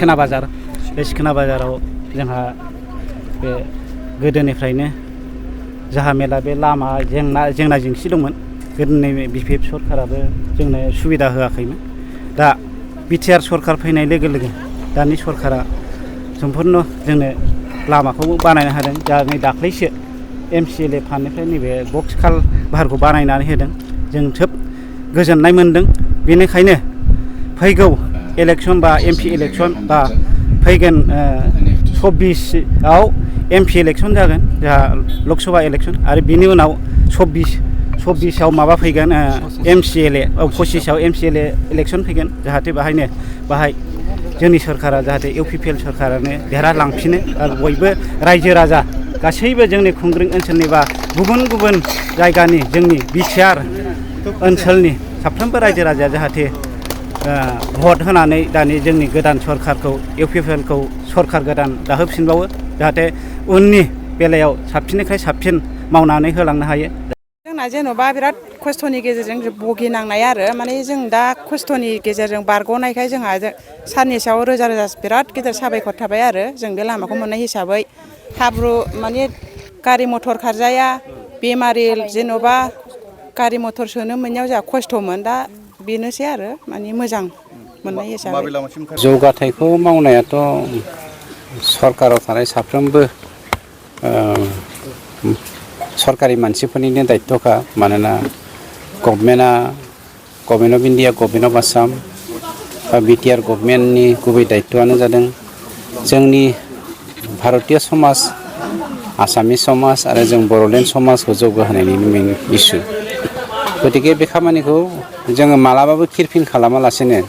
सिखोना बाजार बे सिखोना बाजाराव जोंहा बे गोदोनिफ्रायनो जाहा मेला बे लामा जेंना जेंसि दंमोन गोदोनि बिपिएफ सरकाराबो जोंनो सुबिदा होआखैमोन दा बिटिआर सरकार फैनाय लोगो लोगो दानि सरकारा सम्पुर्ण जोंनो लामाखौ बानायनो हादों जा नै दाख्लैसो MCLA फान्डनिफ्राय नैबे बक्स कालभारखौ बानायनानै होदों जों खोब गोजोननाय मोनदों बेनिखायनो फैगौ इलेक्सन बा MP इलेक्सन बा फैगोन 24आव MP इलेक्सन जागोन जोंहा लकसभा इलेक्सन आरो बिनि उनाव 24आव माबा फैगोन MCLA 25आव MCLA इलेक्सन फैगोन जाहाथे बाहाय जोंनि सरकारा जाहाथे UPPL सरकारानो देरहालांफिनो आरो बयबो रायजो राजा गासैबो जोंनि खुंग्रिं ओनसोलनि बा गुबुन गुबुन जायगानि जोंनि बिटिआर ओनसोलनि साफ्रोमबो रायजो राजाया जाहाथे भट होनानै दानि जोंनि गोदान सरकारखौ UPPLखौ सरकार गोदान दाहोफिनबावो जाहाथे उननि बेलायाव साबसिननिफ्राय साबसिन मावनानै होलांनो हायो। जोंना जेन'बा बिराद खस्थ'नि गेजेरजों भुगिनांनाय आरो माने जों दा खस्थ'नि गेजेरजों बारग'नायखाय जोंहा सारनि सायाव रोजा रोजा बिराद गिदिर साबायखर थाबाय आरो जों बे लामाखौ मोननाय हिसाबै हाब्रु माने गारि मथर खारजाया बेमारि जेन'बा गारि मथर सोनो मोननायाव जोंहा खस्थ'मोन दा बेनोसै आरो माने मोजां मोननाय हिसाबै जौगाथायखौ मावनायाथ' सरकाराव थानाय साफ्रोमबो सरकारि मानसिफोरनिनो दायित्वखा मानोना government of India government of Assam बा बिटिआर गभर्नमेन्टनि गुबै दायित्वआनो जादों जोंनि भारतीय समाज आसामिस समाज आरो जों बर'लेण्ड समाजखौ जौगाहोनायनि मेन इसु गतिके बे खामानिखौ जोङो मालाबाबो खिरफिन खालामालासेनो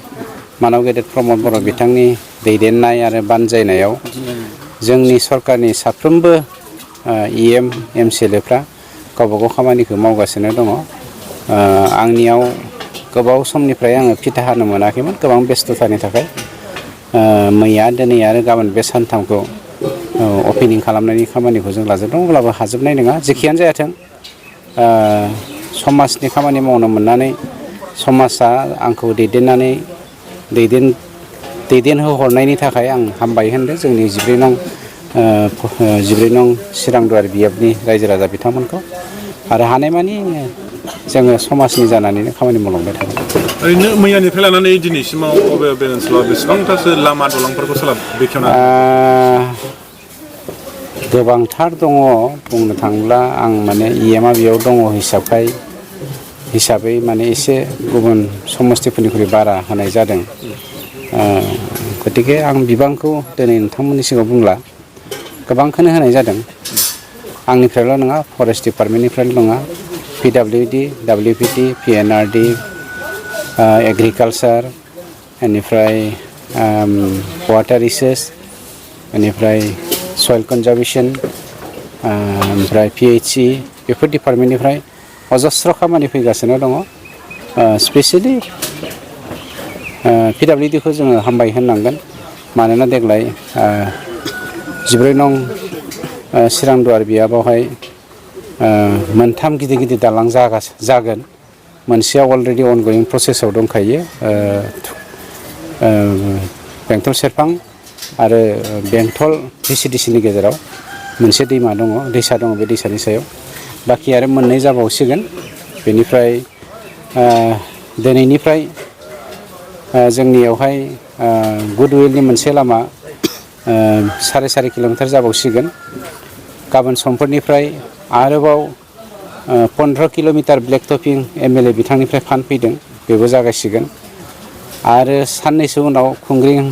मानव गेदेर प्रमद बर' बिथांनि दैदेननाय आरो बानजायनायाव जोंनि सरकारनि साफ्रोमबो EM MCLAफ्रा गावबागाव खामानिखौ मावगासिनो दङ आंनियाव गोबाव समनिफ्राय आङो फिथा हानो मोनाखैमोन गोबां बेस्थ'तानि थाखाय मैया दिनै आरो गाबोन बे सानथामखौ अपेनिं खालामनायनि खामानिखौ जों लाजोबदों अब्लाबो हाजोबनाय नङा जेखियानो जायाथों समाजनि खामानि मावनो मोननानै समाजा आंखौ दैदेनहोहरनायनि थाखाय आं हामबाय होनदों जोंनि 14 नं चिरांदुवार बियाबनि रायजो राजा बिथांमोनखौ आरो हानायमानि जोङो समाजनि जानानैनो खामानि मावलांबाय थागोन। ओरैनो मैयानिफ्राय लानानै दिनैसिमाव बबे ओनसोलाव बेसेबांथासो लामा दलांफोरखौ बेखेवना गोबांथार दङ बुंनो थाङोब्ला आं माने EMआ बेयाव दङ हिसाबै माने एसे गुबुन समस्थिफोरनिख्रुइ बारा होनाय जादों गतिके आं बिबांखौ दिनै नोंथांमोननि सिगाङाव बुंला गोबांखौनो होनाय जादों आंनिफ्रायल' नङा फरेस्ट डिपार्टमेन्टनिफ्रायल' नङा PWD, WPT, PNRD, एग्रिकालचार बेनिफ्राय वाटार रिसोर्स बेनिफ्राय सयल कनजारभेसन ओमफ्राय PHE बेफोर डिपार्टमेन्टनिफ्राय अजस्र खामानि फैगासिनो दङ स्पेसियेलि PWDखौ जोङो हामबाय होननांगोन मानोना देग्लाय 14 नं चिरांदुवार बियाबावहाय मोनथाम गिदिर दालां जागोन मोनसेया अलरेडि अनगयिं प्रसेसआव दंखायो बेंटल सेरफां आरो बेंटल VCDCनि गेजेराव मोनसे दैसा दङ बे दैसानि सायाव बाखि आरो मोननै जाबावसिगोन बेनिफ्राय दिनैनिफ्राय जोंनियावहाय गुडविलनि मोनसे लामा 4.5 किल'मिटार जाबावसिगोन गाबोन समफोरनिफ्राय आरोबाव 15 किल'मिटार ब्लेक टपिं MLA बिथांनिफ्राय फान्ड फैदों बेबो जागायसिगोन आरो साननैसो उनाव खुंग्रिं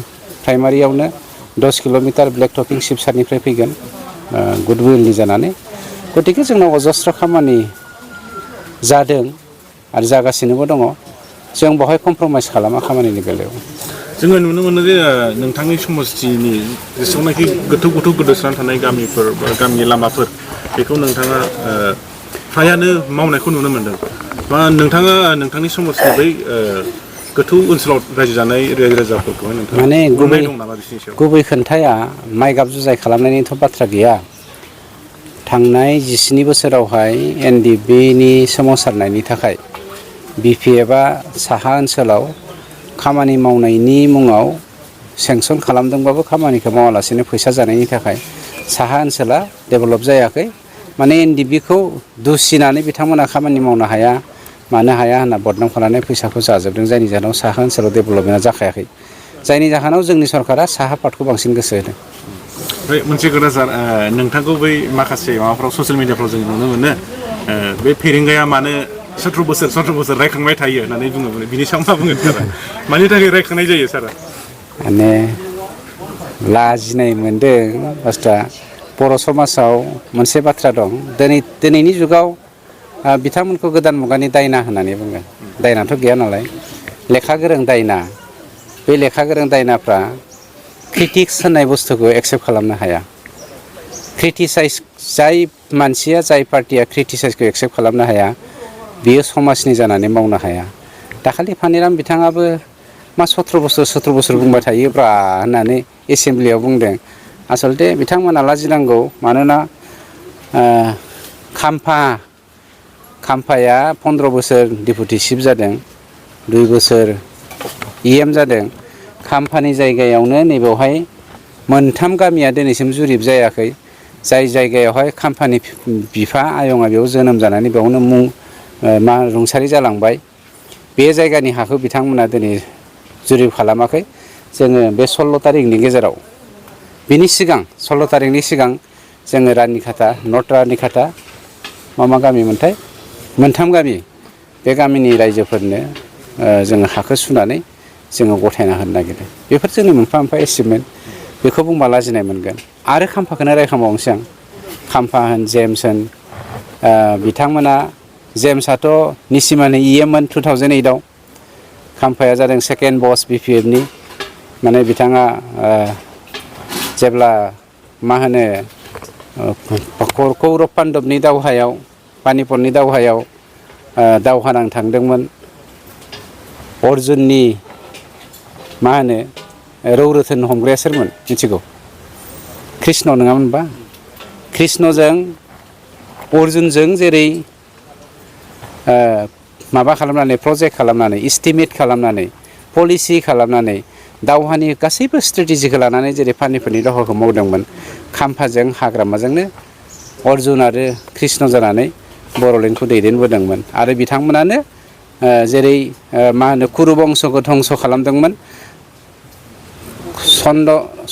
प्राइमारियावनो 10 किल'मिटार ब्लेक टपिं सिबसारनिफ्राय फैगोन गुडविलनि जानानै गतिके जोंनाव अजस्र खामानि जादों आरो जागासिनोबो दङ जों बेवहाय कमप्रमाइज खालामा खामानिनि बेलायाव जोङो नुनो मोनो जे नोंथांनि समस्थिनि जेसेबांनाखि गोथौ गोदोसोनानै थानाय गामिफोर बा गामिनि लामाफोर बेखौ नोंथाङा फ्रायानो मावनायखौ नुनो मोनदों बा नोंथाङा नोंथांनि समस्थिनि बै गोथौ ओनसोलाव रायजो जानाय रायजो राजाफोरखौहाय नोंथाङा माने गुबै दं नामा बिसोरनि सायाव गुबै खोन्थाया माइ गाब जुजाय खालामनायनिथ' बाथ्रा गैया थांनाय 17 बोसोरावहाय NDBनि सोमावसारनायनि थाखाय BPFआ साहा ओनसोलाव खामानि मावनायनि मुङाव सेंसन खालामदोंबाबो खामानिखौ मावालासेनो फैसा जानायनि थाखाय साहा ओनसोला डेभेलप जायाखै माने एनडिबिखौ दुसिनानै बिथांमोना खामानि मावनो हाया मानो हाया होनना बदनाम खालामनानै फैसाखौ जाजोबदों जायनि जाहोनाव साहा ओनसोलाव डेभेलपमेन्टआ जाखायाखै जायनि जाहोनाव जोंनि सरकारा साहा पार्टखौ बांसिन गोसो होदों। ओमफ्राय मोनसे खोथा सार नोंथांखौ बै माखासे माबाफ्राव ससियेल मिडियाफ्राव जों नुनो मोनो बे फेरेंगाया मानो 17 बोसोर रायखांबाय थायो होननानै बुङो बिनि सायाव मा बुङो सारा मानि थाखाय रायखांनाय जायो सारा? माने लाजिनाय मोनदों बाथ्रा बर' समाजाव मोनसे बाथ्रा दं दिनैनि जुगाव बिथांमोनखौ गोदान मुगानि दायना होननानै बुङो दायनाथ' गैया नालाय लेखा गोरों दायना बे लेखा गोरों दायनाफ्रा क्रिटिक्स होननाय बुस्थुखौ एक्सेप्ट खालामनो हाया क्रिटिसाइज जाय मानसिया जाय पार्टिया क्रिटिसाइजखौ एक्सेप्ट खालामनो हाया बियो समाजनि जानानै मावनो हाया दाखालि फानिराम बिथाङाबो मा 17 बोसोर बुंबाय थायोब्रा होननानै एसेमब्लियाव बुंदों आसलथे बिथांमोना लाजिनांगौ मानोना खाम्फाया 15 बोसोर डिपुटि चिफ जादों 2 बोसोर EM जादों खाम्फानि जायगायावनो नैबेवहाय मोनथाम गामिया दिनैसिम जुरिब जायाखै जाय जायगायावहाय खाम्फानि बिफा आयंआ बेयाव जोनोम जानानै बेयावनो रुंसारि जालांबाय बे जायगानि हाखौ बिथांमोना दिनै जुरिब खालामाखै जोङो बे 16 तारिखनि गेजेराव बिनि सिगां 16 तारिखनि सिगां जोङो रानिखाता नर्थ रानिखाता मा गामि मोनथाय मोनथाम गामि बे गामिनि रायजोफोरनो जोङो हाखौ सुनानै जोङो गथायना होनो नागिरदों बेफोर जोंनि मोनफा एचिभमेन्ट बेखौ बुंबा लाजिनाय मोनगोन आरो खाम्फाखौनो रायखांबावनोसै आं खाम्फा होन जेम्स होन बिथांमोना जेम्सआथ' निसिमानि EM मोन 2008आव खाम्फाया जादों सेकेन्ड बस BPFनि माने बिथाङा जेब्ला मा होनो कौरब पान्डबनि दावहायाव पानिपतनि दावहायाव दावहा नांनो थांदोंमोन अर्जुननि मा होनो रौरोथोन हमग्राया सोरमोन मिथिगौ कृष्ण नङामोन होनबा कृष्णजों अर्जुनजों जेरै माबा खालामनानै प्रजेक्ट खालामनानै इस्टिमेट खालामनानै पलिसि खालामनानै दावहानि गासैबो स्ट्रेटेजिखौ लानानै जेरै पानिपतनि दावहाखौ मावदोंमोन खाम्फाजों हाग्रामाजोंनो अर्जुन आरो कृष्ण जानानै बर'लेण्डखौ दैदेनबोदोंमोन आरो बिथांमोनानो जेरै मा होनो कुरु बंस'खौ धंस' खालामदोंमोन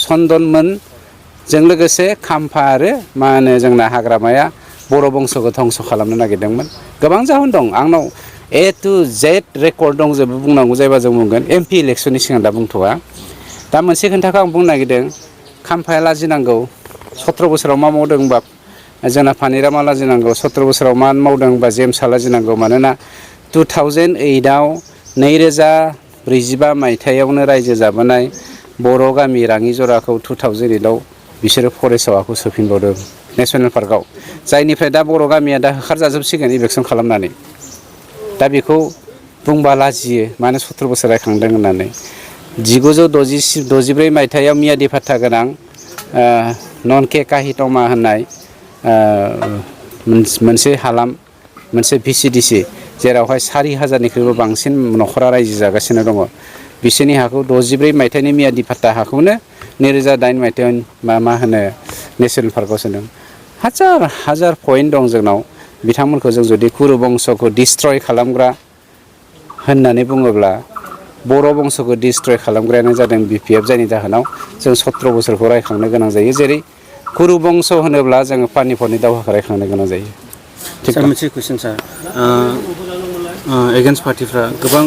चन्दनमोनजों लोगोसे खाम्फा आरो मा होनो जोंना हाग्रामाया बर' बंस'खौ धंस' खालामनो नागिरदोंमोन गोबां जाहोन दं आंनाव A to Z रेकर्ड दं जेबो बुंनांगौ जायोबा जों बुंगोन MP इलेक्सननि सिगां दा बुंथ'वा दा मोनसे खोन्थाखौ आं बुंनो नागिरदों खाम्फाया लाजिनांगौ 17 बोसोराव मा मावदों होनबा जोंना फानिरामा लाजिनांगौ 17 बोसोराव मा मावदों होनबा जेम्सआ लाजिनांगौ मानोना 2008आव 2045 मायथाइयावनो रायजो जाबोनाय बर' गामि राङि जराखौ 2008आव बिसोरो फरेस्टआव हाखौ सोफिनबावदों नेसनेल पार्कआव जायनिफ्राय दा बर' गामिया दा होखारजाजोबसिगोन इलेक्सन खालामनानै दा बेखौ बुंबा लाजियो मानो 17 बोसोर रायखांदों होननानै 1963 मायथाइयाव मियादि फात्ता गोनां ननके काहितमा होननाय मोनसे हालाम मोनसे VCDC जेरावहाय 4000निख्रुइबो बांसिन न'खरा रायजो जागासिनो दङ बिसोरनि हाखौ 64 मायथाइनि मियादि फात्ता हाखौनो 2008 मायथाइयाव मा होनो नेसनेल पार्कआव सोदों हाजार पइन्ट दं जोंनाव बिथांमोनखौ जों जुदि कुरु बंस'खौ डिस्ट्रय खालामग्रा होननानै बुङोब्ला बर' बंस'खौ डिस्ट्रय खालामग्रायानो जादों BPF जायनि जाहोनाव जों 17 बोसोरखौ रायखांनो गोनां जायो जेरै कुरु बंस' होनोब्ला जोङो पानिपतनि दावहाखौ रायखांनो गोनां जायो। सार मोनसे कुइसन सार एगेन्स्ट पार्टिफ्रा गोबां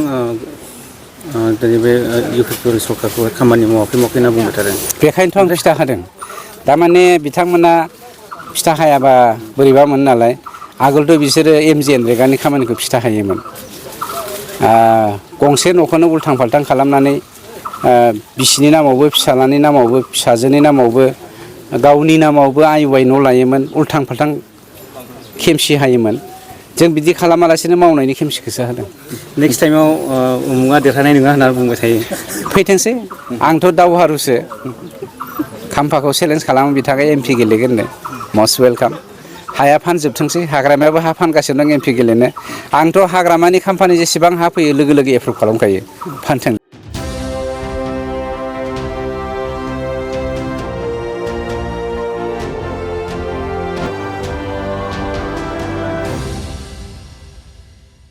दिनै बे इउपिपिएल सरकारखौ खामानि मावाखै होनना बुंबाय थादों बेखायनोथ' आं खिथा होदों थारमाने बिथांमोना फिथा हायाबा बोरैबामोन नालाय आगोलथ' बिसोरो MGN रेगानि खामानिखौ फिथा हायोमोन गंसे न'खौनो उल्थां फाल्थां खालामनानै बिसिनि नामावबो फिसालानि नामावबो फिसाजोनि नामावबो गावनि नामावबो आयुवाय न' लायोमोन उल्थां फाल्थां खेमसि हायोमोन जों बिदि खालामालासेनो मावनायनि खेमसिखौसो होदों नेक्स्ट टाइमाव उमुङा देरहानाय नङा होनना बुंबाय थायो फैथोंसै आंथ' दावहारुसो खाम्फाखौ चेलेन्ज खालामो बिथाङा MP गेलेगोननो मस्ट वेलकाम हाया फानजोबथोंसै हाग्रामायाबो हा फानगासिनो दं MP गेलेनो आंथ' हाग्रामानि खाम्फानि जेसेबां हा फैयो लोगो लोगो एप्रुभ खालामखायो फानथों